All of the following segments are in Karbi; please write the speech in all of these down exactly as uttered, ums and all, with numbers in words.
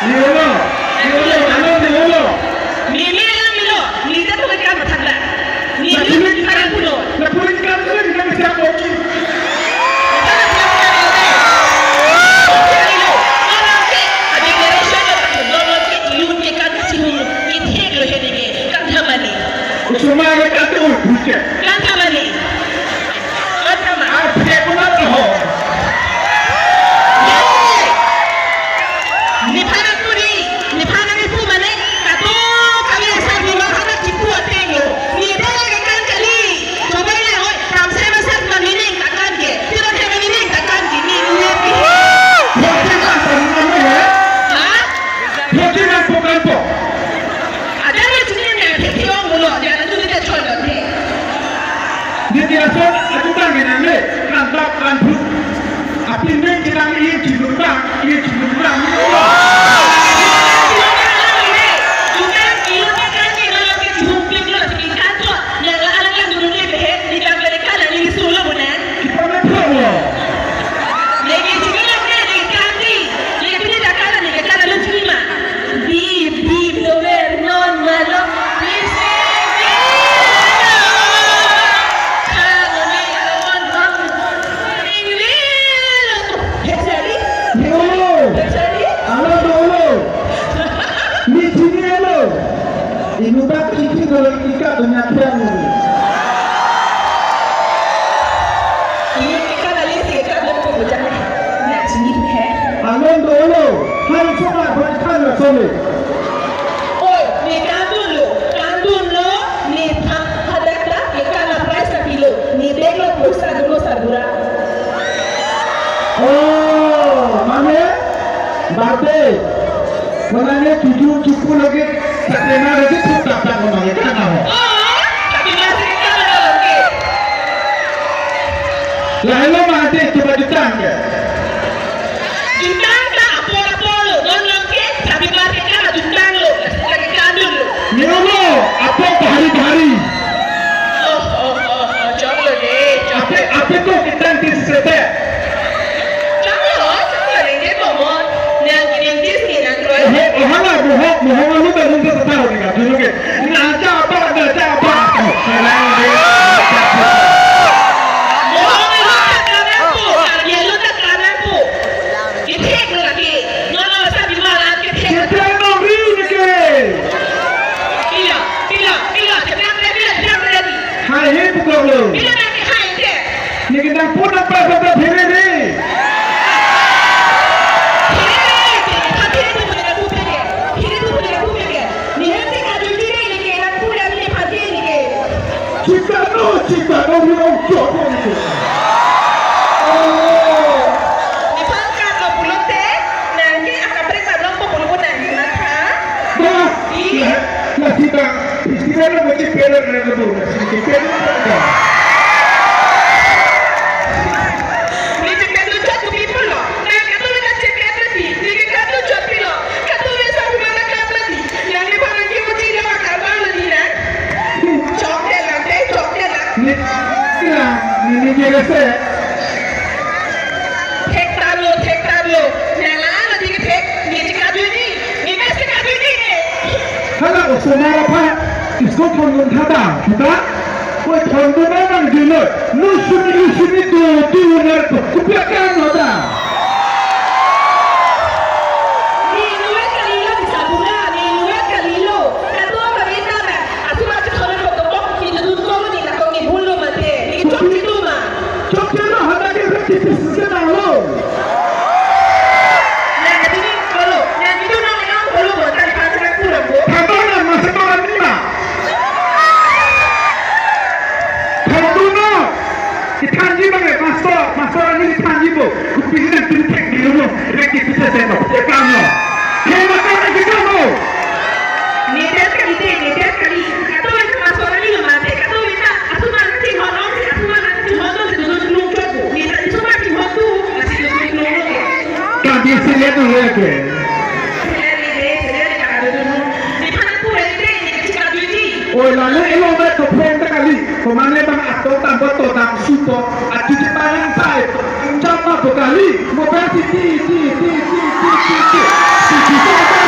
Dolo, dolo, ano dolo. Mimi alam dolo, nita to kan matanda. Mimi Lapulik, parang puno. Lapulik kan tu kita bisa kopi. Usuma katu, bukan. Kan thamani. Kan thamani. Ar phe ko na ho. Nephan apuri, nephan amepu mane, kato kami asar ni mahana kipu ateng lo. Ni dele ke kan kali. Coba ya, oi, kam saya besar kami ni tak kan ke. Tidak kami ni tak kan ke. Ni ni ni. Bukan apa namanya, ya? Hah? Bukan apa, bukan apa. Ada yang cuma yang kecil orang mulut, dia ada tu dia cakap. Jadi asal aku tak kenal ni, kan tak kan tu. Apin ding kita ni, ini cuma tak, ini cuma tak. Bip, bip, lover, non, malo, please. Hello. Hello. Hello. Ni chini hello. Inutbak chini hello, ika dunia tiang ni. Ini kita lagi sih, kita belum tahu macam ni. Nak chini he. Angon dolo, hai sama buat kan rasanya. Oi, ne kandunlo, kandunlo, ne tha-, hadak ta, ne kala prize ta pilo, ne bag lo poisa dunlo sarbura. Oh, mane, bate, mana ne tujuh cukup lagi, tak pernah lagi, tak tak tak mana ya, kan apa? Oh, tapi masih kala lagi. Lah, hello, mate, coba ditang ya. Jutang ta apor apor lo, non non ke, tapi bar ke kama jutang lo, lagi kandunlo. Ni ulo, apor bahari bahari. Oh, oh, oh, oh, choklo de, choklo. Ape, ape ko kitang tin sete. Choklo, choklo, rengke komon. Nang kining tis ni nang kroi. Oho, ohala, mohok, mohok, alu, belum sa sa tahu ni ka, dulu ke. Naja apa, naja apa. Mohong lo ta kanan po, Karbi lo ta kanan po. Kethek lo lagi. Nono sa bimaran kethek. Kethek nongri nike. Pila, pila, pila, kethek ready, kethek ready. Hai, he, pukok lo. Pila nang hai ke. Nike nang pun apa, apa, phere re. Phere re, phere tu phere tu phere. Phere tu phere tu phere. Ni hati kaju dire nike, nang pura ni pagi nike. Chikano, chikano, ni ong chok nike. Oh. Nephan karlo pulote, nangke akaprek arlo po pulo nang matha. Bah, i? La, la sita, sita na mati pera na na bu, na sita pera na na. Ni chepet lo chot kopi pulo. Nang kato na chepet lo pi, ni ke kato chot pilo. Kato na sa pura na kat lo di. Nang ni parang ke uji na makar bang lo di na. Chok de lang, de chok de lang. Ni, ni, ni, ni, ni, ni, Thek tarlo, thek tarlo. Nang la ano di thek, ni chika duni, ni mes chika duni ne. Hala osomar aphan, isko thondun thata, thata. Koi thondun na nang dino. Nu suni, nu suni tu, tu na, kupia kan hoda. Ni nuwe kalilo, bisa bura, ni nuwe kalilo. Kadu apa bintang na. Asuma chithon ko to kok ni dun ko ni na ko ni bhul lo mate. Ni chok chitu ma. Chok chitu hadak ke tipis ke na lo. Na kadu ni ko lo. Na kitu na ni ko lo bo tali pa chak pura bo. Thador na masa to ani ma. Thador na. Ithanji bang master, master ani ithanji bo. Kupini na tin thek di lo. Rek kitu se no. Te kam no. Ke ma kam ni kam no. Nedet kali te, nedet kali. Kato wena masuk lagi lo mate. Kato wena, asuma nanti honom si, asuma nanti honom si duduk nungkot. Nita di suma di hotu, masih duduk nungkot. Kan di sini tu ya ke. Sini de, sini de, kato duduk. Di mana pura ini, ini kecil kado ini. Oh, lalu elo be to phone ta kali. Komane bang ato tambo to dam suto. Ati di palang sai. Jama bo kali. Mo ba ti, ti, ti. Ti, ti, ti, ti.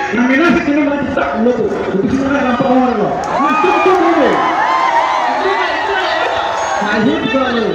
Nang mina si kini mati tak lo tu. Itu sih mana nampak orang lo. Itu itu ini. Nah, ini juga lo.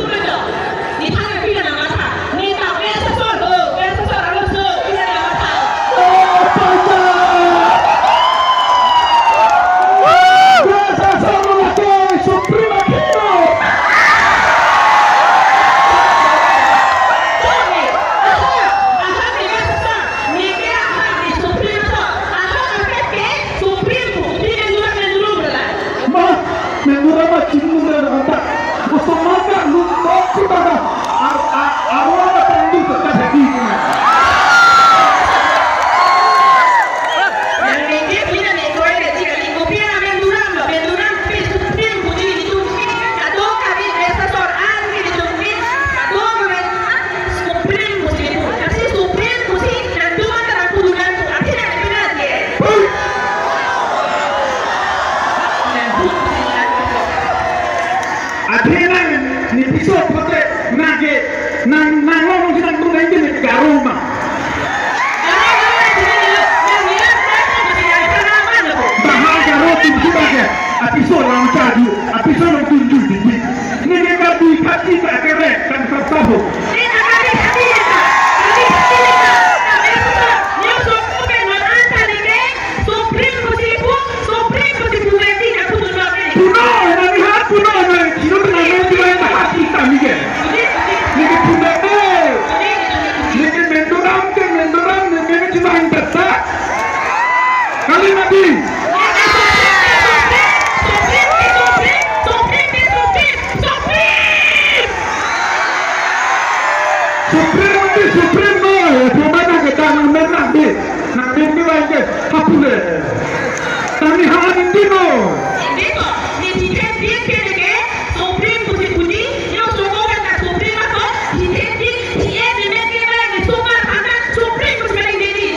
Ma, menduram ma chini nundra na kanta. Osomar ke lu tok si baka. Ar, ar, arwala tangdu ke kajadi. Yang ini punya nih, kowe deh, jika di kopi yang menduram, menduram, pis, pis, puji itu. Kadokave desa sor an, gitu, pis. Kadokave Supreme pusi pu. Aphi si Supreme pusi nangtum anta nangpu dunang pu. Aphi si nangpinat ye. Nangpu pusi nangpu. Athe nang ne piso phote nang ke nang nang lo nang nang tu nang ke Garo ma. Bahar Garo tum tu ba ke. Apiso lam chadu, apiso lam tunju di. Neke kati kati ka kere kan sa sabo. Puno, nani hat puno, nani chino na nani tu nani hati kami ke. Neke puno eh. Neke menduram ke menduram neke chino hang tata. Kali mati. Supreme mati, Supreme no, ya, cuma na kita nang men nang di, nang men ni lain ke, hapule. Tani hal ini no. Supreme pusi puji, yo sobo kata Supreme ako, Supreme pusi puji.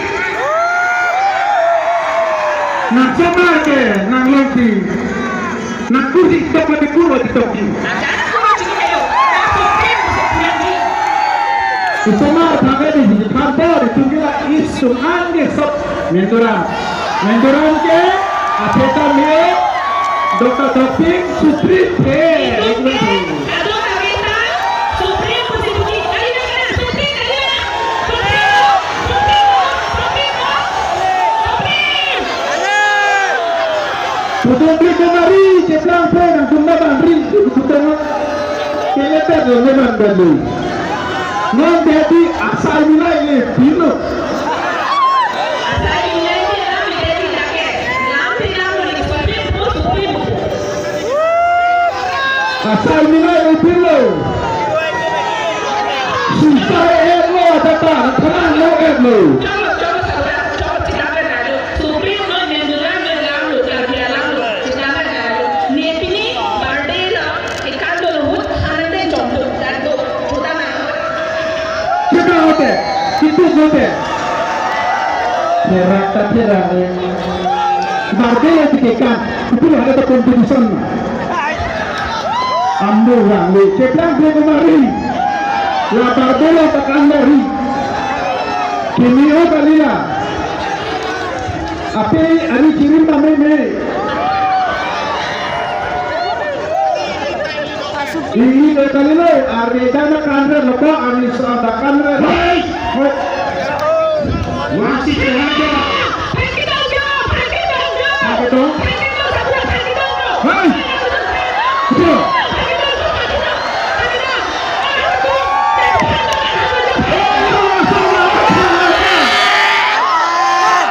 Nang somar ke, nang longsi. Nang kursi tok lagi kurwa di toki. Isomar tangga di sini kantor di tunggila isung angge sok menduram. Menduram ke, apeta me, Doktor Taufik Sutri pe. Pudun beli kemari, ceplang pe, nang tunda bang ri, pudun. Keleter lo leman beli. Non jadi asal mulai le pino. Asal mina ipin lo. Susah et lo, atata, tenang lo et lo. Kita hote, itu hote. Perak ta perak. Barbe ya tikekan, itu ada competition. Ambo rang le, ceplang pe kemari. La barbelo ta kan dari. Kimi o kalila. Ape ani kirim mame me. Ini kalilo, are dana kanre lepa, are sa da kanre. Hei! Hei! Masih kerja. Apa tu? Hei! Betul.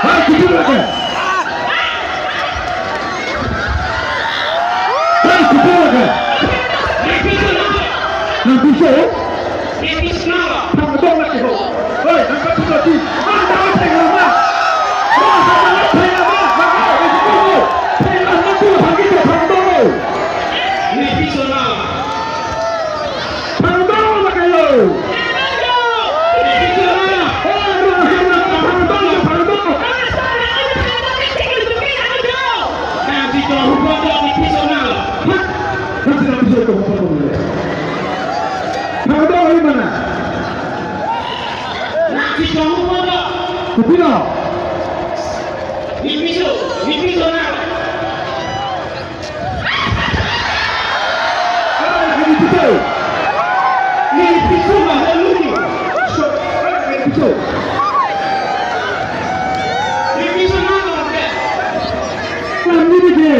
Hei, betul lagi. Hei, betul lagi. Nang bisa, ya? Nang dong lagi, ho. Hei, nang bisa, ya? Nang dong lagi, ho. Nang dong lagi, ho. Nang dong lagi, ho. Nang dong lagi, ho. Pangdong lagi lo. Pangdong, pangdong. Hah? Nipiso, nipiso na. Nipiso. Nipiso ma luni. Nipiso. Nipiso na. Kami ni ke.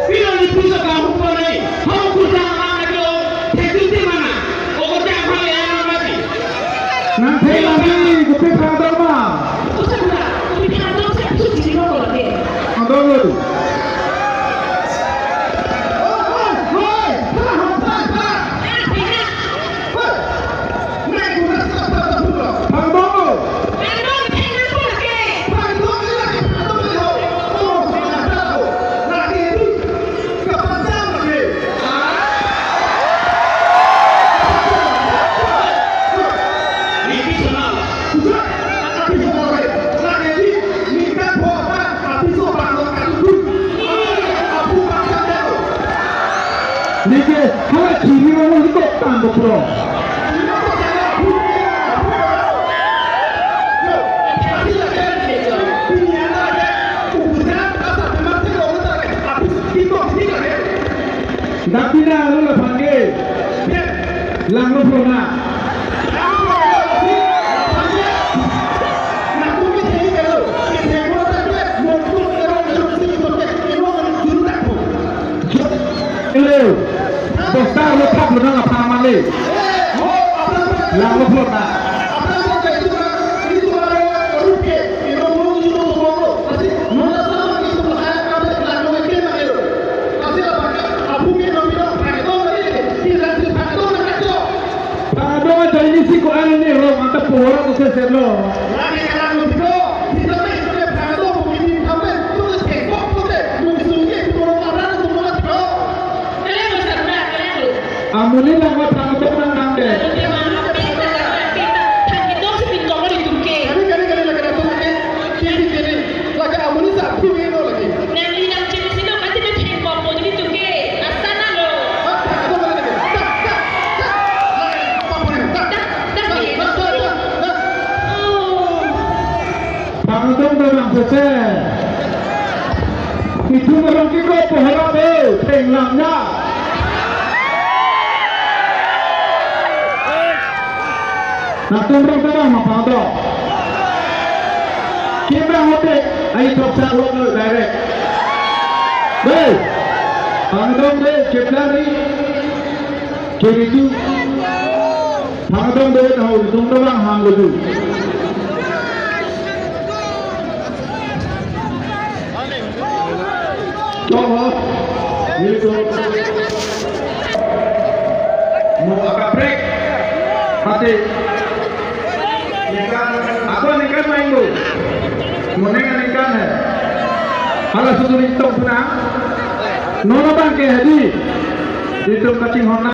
Pilo nipiso kamu ko nai. Hau kuda mana ko. Thekin ti mana. Ogo jang hale ano mati. Nang thela ni kopi pangdor ma. Usa kuda. Kopi pangdor sa piso jiri ko ko lagi. Pangdor lo. Pangdor. Nike, hala chini mo mo ito tando pro. Dapina lo la phangke. Langno pro na. Hello. Bostar lo thap lo nang apha male. Langno pro na. Pangdong ajoine si ko-an ni rong anta pohora ko se serlo. Amonit nangma pangdong nang nangde. Kali, kali, kali, lagi amonit sa, phu eno lagi. Pangdong damang sese. Itu merong kiko pohara be, penglamnya. Natum rong tadang ma pangdong. Kimra hote, ai thok sak lo lo direct. Be, pangdong be, keplari, kiritu. Pangdong be, tahu, tung tadang ham lo tu. Tong ho. Nelitum. Mo akaprek. Hati. Ningkan, ako ningkan main lo. Mo ningkan ningkan hai. Hala suturi tong puna. Non abang ke hadi. Nelitum kachinghon na